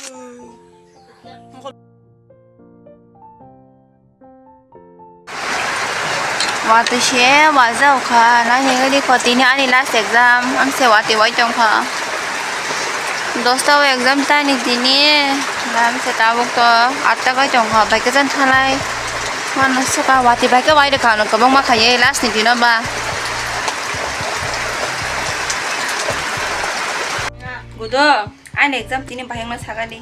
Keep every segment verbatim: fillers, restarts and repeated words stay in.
Watwi se wajak kha, nai hinwi di ko tini ani last exam, ang se watwi wai tong kha. Dosta o exam tani tini, ang se tabuk to atta kai tong kha, bai khe jan thalai. Mano saka watwi bai khe wai rwkha, ano kwbangma khaye last ni dino ba. Gudo, ani exam tini bahai wngna sakani.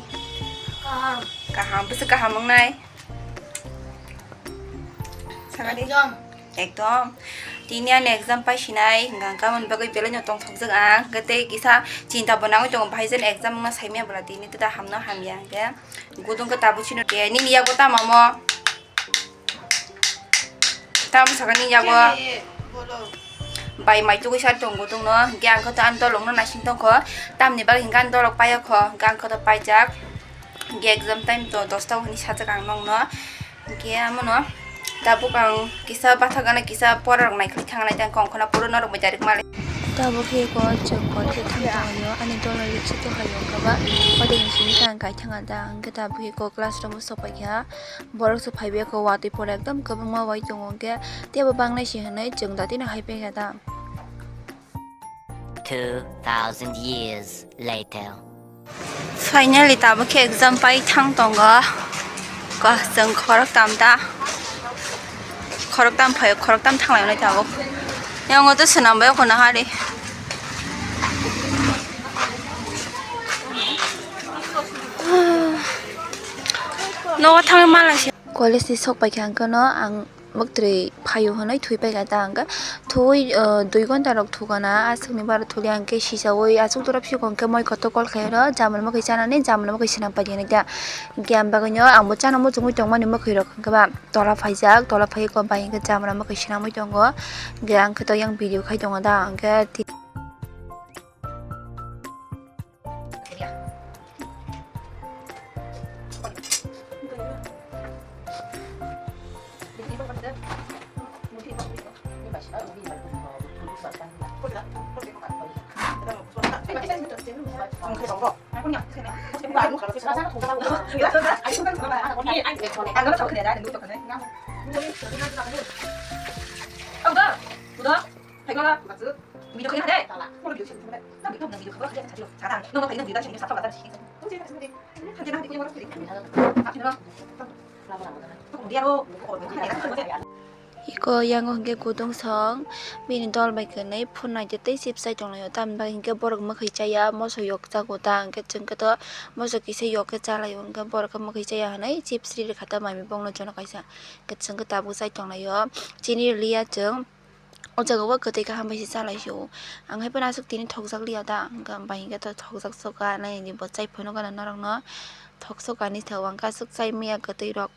Kaham. Kaham, bwswk kaham wngnai. Sakadi. Ekdom. Ekdom. Tini ani exam pai sinai, hwnkha hwnkha moni bagwi belai no tongthokjak ang. Hwnkhe tei kisa chinta bo nangwi tongo, bahai jen exam wngna saimaya bwla tini tei hamno hamya hwnkhe. Gudung khe tabuk sino de, nini yago tamo mo? Tamo sakani yago? Bai mai tugwi sa tongo gudung no. Hwnkhe ang khe to ani dolok no naising tongkho. Tamni bagwi hwnkhe ani dolok paiyakho. Hwnkhe ang khe to paijak. Hwnkhe exam time to dosta o hinwi sajak ang nokno. Hwnkhe amono tabuk ang kisa bathak gana kisa pora rok naikhwlwi thang nai tang kong khna puro norok bai direct male. Tabuk he ko chwng kol khe thang tang yo ani dolo rikchi to hayo kaba odeni simi tang kai thang da hwnkhe tabuk he ko class room o sok pai kha borok se phai be ko watwi pore ekdom kwbangma wai tongo hwnkhe tebo bangnai se hinwi chwng da tino hai pai kha da. Two thousand years later. Finally, tabuk khe exam pai thang tongo. Ko, chwng khoroktam ta. Khoroktam phai, khoroktam thang lai tabuk. Yang o to swnam bai khuna hari. No thang ma lai se. College ni sok pai kha ang kano ang Mwktwi phaio hwnwi thwi paikha ta hwnkhe thwi, ah, dui ghonta rok thukana aswkni baro thuli hwnkhe sichaui aswk dorop sikho hwnkhe moi kotor kol khairo jamani mwkhwi chanani jamani mwkhwi swnam paidi hwnwi ta hwnkhe ang bagwino angbo chana muchungwi tongmani mwkhwirok hwnkhe ba tola phaijak tola phaiwi kok bai hwnkhe jamani mwkhwi swnamwi tongo hwnkhe ang khe to yang video khai tongo da hwnkhe. Iko yango hwnkhe kutung song bini dol bai kwnwi phunai tei chips chai tonglaio, tamni bagwi hwnkhe borok mwkhwi chaya moso yok jago ta, hwnkhe chwng khe to moso kisa yok khe chalaio, hwnkhe borok khe mwkhwi chaya hwnwi chips ri rwkha ta mai mui bongno jono kaisa, hwnkhe chwng khe tabuk chai tonglaio chini rwliya chwng. O jaga o kwtwi kaham bai se chalai sio. Ang hai phano aswk tini thokjak liya da, hwnkha bai hwnkhe to thokjak soka nai ni bo chai phano gana norok no thok soka ni thao ang aswk chai maya kwtwi rok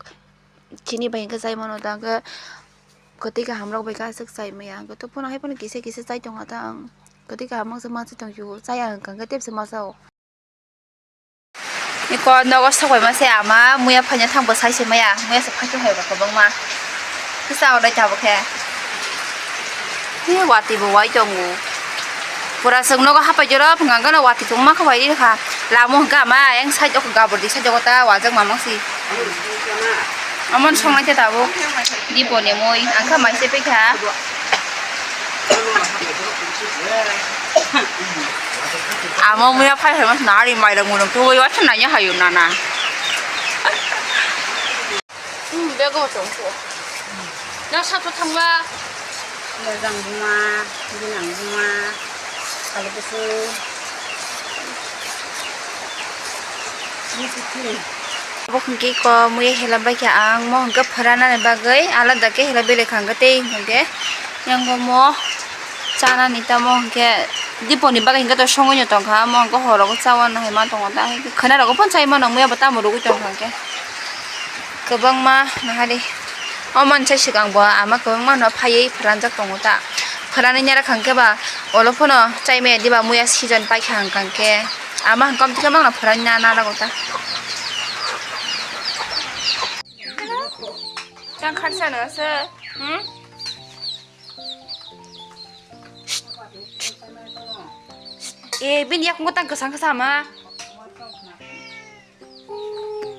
chini bai hwnkhe chai mano da hwnkhe kwtwi kaham rok bai khe aswk chai maya hwnkhe to phano hai phano kisa kisa chai tonga ta ang kwtwi kaham mangsa mangsa tong sio chaya hwnkha hwnkhe tebsa masa o. Iko nogo sokbai ma se ama muya phaina thang bo sai se maya muya se phai se hai ba kwbangma kisa odai tabuk khe. Ni watwi bo wai tongo pura chwng nogo hapai jora phunga gana watwi tongma kha bai ri kha lamo hwnkha ama yang side o gabur di side o ta wajak mamang si. Amon songnai khe tabuk Diponi mui ang kha mai se pekha. Amo muya phai hai mas nari mai rok murung tu wa nanya hayu nana. Hmm, bego tong ko. Na sa to thangwa. Lajang buma, ginang buma, kalu kusu. Bo hwnkhe iko muya hela bai kha ang, mo hwnkhe phoranani bagwi alada khe hela belai kha hwnkhe tei hwnkhe yango mo chanani tamo hwnkhe diponi bagwi hwnkhe to songwi no tongkha, mo hwnkhe horo khe chaui no hai ma tongo ta, khwna rogo phano chai mano muya bo tamo rwgwi tongkha hwnkhe kwbangma nahari. O mansa swkang bo ama kwbangma no phaiwi phoranjak tongo ta, phoranwi nai rwkha hwnkhe ba olo phano chai maya diba muya season paikha hwnkha hwnkhe. Ama hwnkhe omtwkhe mangno phwrwngna nanago ta. Tang kharsa no se, hmm? E, bini yakung tang kwsang kwsa ma.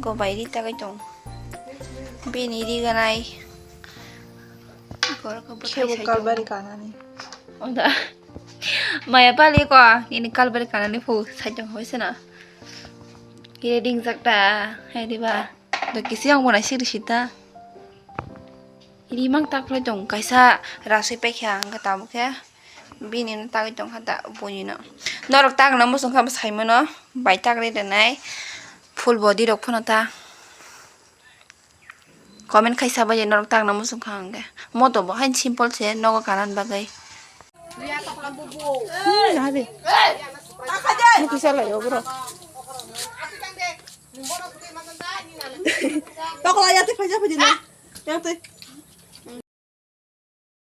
Go bai ri tagwi tong. Bini ri ganai. Khebo kalbari kanani. Oda. Maya pali ko, ini kalbari kanani phu sai tong hoi sena. Kire ding jak ta, hai diba. Do kisi ang bona siri sita. Ini mang tak lai tong, kaisa rasui paikha ang ka tabuk khe. Bini no tagwi tong kha da buini no. Norok tagna muchung kha bo sai mano. Bai tagri rwnai. Full body rok phano ta. Comment khai sabo je norok tagna muchung kha hwnkhe. Moto bo hain simple se nogo kanan bagwi. Hmm, nabi. Mutu salai obro. Tokola yate phaja phaji na. Yate.